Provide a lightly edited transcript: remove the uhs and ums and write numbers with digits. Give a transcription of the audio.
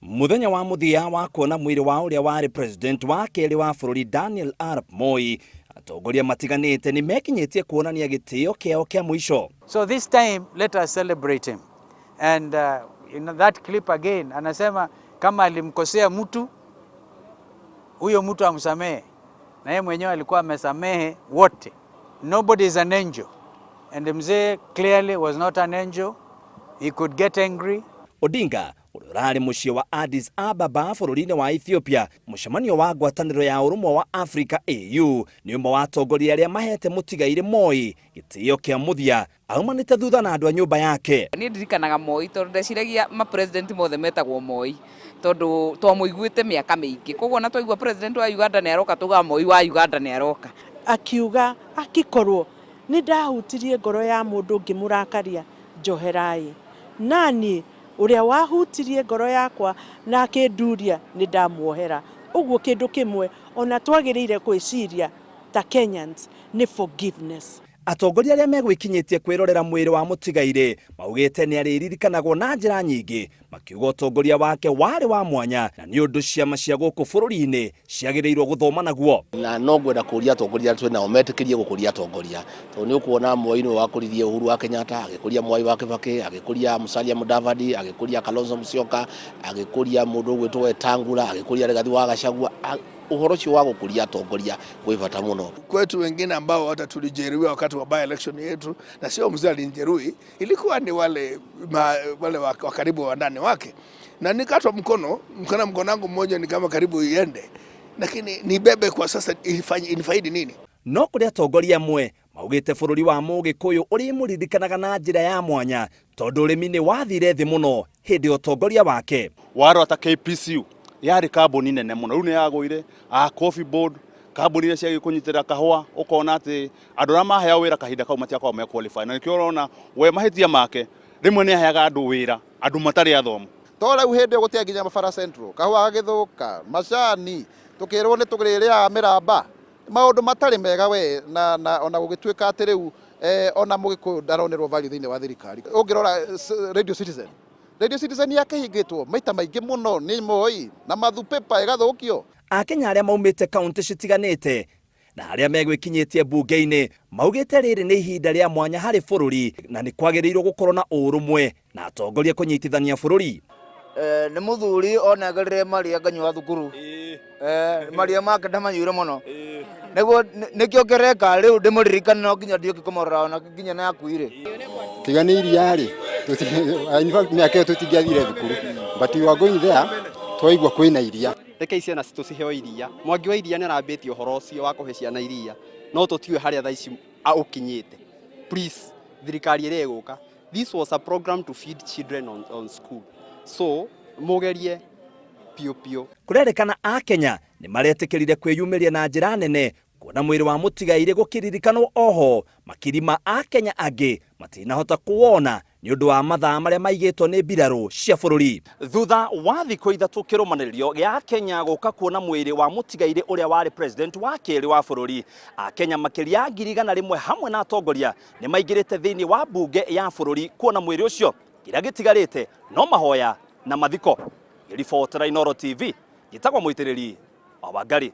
Mũthenya wa mũthia wa kuona mwĩrĩ wa ũrĩa warĩ president wa kerĩ wa bũrũri Daniel Arap Moi, atongoria matiganĩte nĩ mekinyĩtie kuonania gĩtĩo kĩao kĩa mũico. So this time let us celebrate him. And in that clip again anasema kama alimkosea mtu, huyo mtu amsamehe, na yeye mwenyewe alikuwa amesamehe wote. Nobody is an angel. And mzee clearly was not an angel. He could get angry. Odinga ũrĩa ũrarĩ mũciĩ wa Addis Ababa bũrũri-inĩ wa Ethiopia, mũcemanio wa ngwatanĩro ya ũrũmwe wa Africa AU, nĩ ũmwe wa atongoria arĩa mahete mũtigairĩ Moi gĩtĩo kĩa mũthia, aumanĩte thutha na andũ a nyũmba yake. Niĩ ndirikanaga Moi tondũ ndeciragia ma president mothe metagwo Moi, tondũ twamũiguĩte mĩaka mĩingĩ, koguo na twaigua president wa Uganda nĩ aroka, tugaga Moi wa Uganda nĩ aroka. Akiuga akikorwo nĩ ndahutirie ngoro ya mũndũ ngĩmũrakaria, njoherai, nani ũrĩa wahutirie ngoro yakwa na akĩnduria nĩ ndamuohera. Ũguo kĩndũ kĩmwe ona twagĩrĩire gwĩciria ta Kenyans nĩ forgiveness. Atongoria arĩa megwĩkinyĩtie kwĩrorera mwĩrĩ wa mũtigairĩ maugĩte nĩ arĩririkanagwo na njĩra nyingĩ, makiuga ũtongoria wake warĩ wa mwanya na nĩ ũndũ ciama cia gũkũ bũrũri-inĩ ciagĩrĩirwo gũthoma naguo. Na no ngwenda kũria atongoria arĩa twĩ nao metĩkĩrie gũkũria atongoria, tondũ nĩ ũkuona Moi nĩwe wakũririe Uhuru wa Kenyatta, agĩkũria Mwai wa Kibaki, agĩkũria Musalia Mudavadi, agĩkũria Kalonzo Musyoka, agĩkũria mũndũ ũgwĩtwo Wetangula, agĩkũria Rigathi wa Gachagua. Ũhoro ũcio wa gũkũria atongoria gwĩ bata mũno. Kwetu wengine ambao hata tulijeruhiwa wakati wa by election yetu, na sio mzee alinijeruhi, ilikuwa ni wale wa karibu wa ndani wake, na nikatwa mkono wangu mmoja ni kama karibu iende, lakini nibebe kwa sasa inifaidi nini? No kũrĩ atongoria amwe maugĩte bũrũri wa Mũgĩkũyũ ũrĩmũririkanaga na njĩra ya mwanya tondũ ũrĩmi nĩ wathire thĩ mũno hĩndĩ ya ũtongoria wake. Warora ta KPCU yarĩ kambuni nene mũno, rĩu nĩ yagũire. A Coffee Board, kambuni iria ciagĩ kũnyitĩrĩra kahũa, ũkona atĩ andũ arĩa maheo wĩra kahinda kau matiakoragwo me qualified, na nĩkĩo ũrona we mahĩtia make rĩmwe nĩ aheaga andũ wĩra andũ matarĩ athomu. To rĩu hĩndĩ ĩyo gũtiarĩ nginya bara Central, kahũa gagĩthũka, macani tũkĩrwo nĩ tũrĩrĩaga mĩramba, maũndũ matarĩ mega we, na ona gũgĩtuĩka atĩ rĩu ona Mũgĩkũyũ ndaronerwo value thĩinĩ wa thirikari. Ũngĩrora Radio Citizen, Radio Citizen yakĩhingĩtwo maita maingĩ mũno nĩ Moi na mathupepa ĩgathũkio. Akenya arĩa maumĩte kaunti citiganĩte na arĩa megwĩkinyĩtie mbunge-inĩ maugĩte rĩrĩ nĩ ihinda rĩa mwanya harĩ bũrũri na nĩ kwagĩrĩirwo gũkorwo na ũrũmwe na atongoria kũnyitithania bũrũri. Nĩ mũthuri onengerire maria nganyua thukuru. Maria make ndamanyuire mũno. Nĩguo nĩkĩo kĩreka rĩu ndĩmũririkane no nginya ndiũke kũmũrora ona nginya nĩ akuire. Tiga nĩ iria rĩ, in fact mĩaka ĩyo tũtingĩathire thukuru, but we were going there twaigua kwĩna iria. Reke ciana citũ ciheo iria. Mwangi wa Iria nĩ arambĩtie ũhoro ũcio wa kũhe ciana iria, no tũtiũĩ harĩa thaa ici ũkinyĩte. Please, thirikari ĩrĩa ĩgũka, this was a program to feed children on school, so mũgerie piũ piũ. Kũrerĩkana Akenya nĩ maretĩkĩrire kwĩyumĩria na njĩra nene kuona mwĩrĩ wa mũtigairĩ gũkĩririkanwo oho makiri ma Akenya angĩ matinahota kuwona nĩ ũndũ wa mathaa marĩa maigĩtwo nĩ mbirarũ cia bũrũri. Thutha wa thikũ ithatũ kĩrũmanĩrĩrio gĩa Kenya gũka kuona mwĩrĩ wa mũtigairĩ ũrĩa warĩ president wa kerĩ wa bũrũri, Akenya makĩria 100,000 hamwe na atongoria nĩ maingĩrĩte thĩinĩ wa mbunge ya bũrũri kuona mwĩrĩ ũcio. Kĩrĩa gĩtigarĩte no mahoya na mathiko. Ngĩribotera Inooro TV, njĩtagwo Mũitĩrĩri wa Wangari.